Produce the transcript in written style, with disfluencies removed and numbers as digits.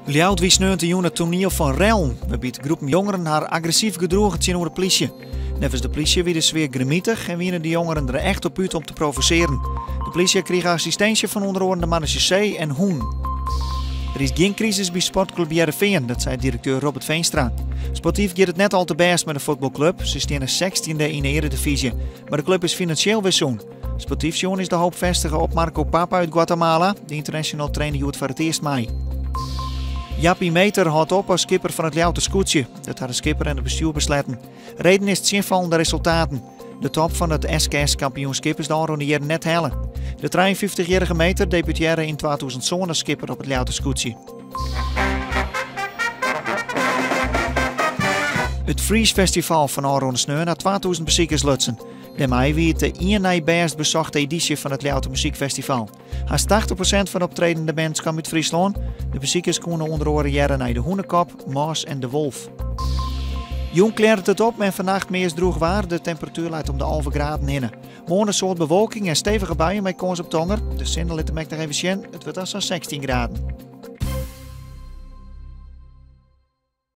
Ljouwert wie sneontejûn it toaniel fan rellen, wêrby't groepen jongeren har agressyf gedroegen tsjinoer de plysje. Neffens de plysje wie de sfear grimitich en wiene de jongeren der echt op út om te provosearjen. De plysje krige assistinsje fan ûnder oaren de marechaussee en hûnen. Der is gjin krisis by sportklup Hearrenfean, dat seit direkteur Robert Veenstra. Sportyf giet it net al te bêst mei de fuotbalklup. Se steane sechstjinde yn de earedivyzje, mar de klup is finansjeel wer sûn. Sportyf sjoen is de hoop festige op Marco Pappa út Guatemala. De international trainde hjoed foar it earst mei. Jappie Meeter hâldt op as skipper fan it Ljouwerter skûtsje. Dat ha de skipper en it bestjoer besletten. Reden is tsjinfallende resultaten. De top fan it SKS-kampioenskip is de ôfrûne jierren net helle. De 53-jierrige Meeter debutearre yn 2007 as skipper op it Ljouwerter skûtsje. It Freeze Festival fan ôfrûne sneon hat 2000 besikers lutsen. Dêrmei wie it de ien nei bêst besochte edysje fan it Ljouwerter Muzykfestival. Hast 80 prosint fan de optredende bands kaam út Fryslân. De besikers koene ûnder oare hearre nei De Hûnekop, Mâs en De Wolf. Jûn klearret it op en fannacht meast drûch waar. De temperatuer leit om de 11 graden hinne. Moarn in soad bewolking en stevige buien mei kâns op tonger. De sinne lit him ek noch even sjen. It wurdt dan sa'n 16 graden.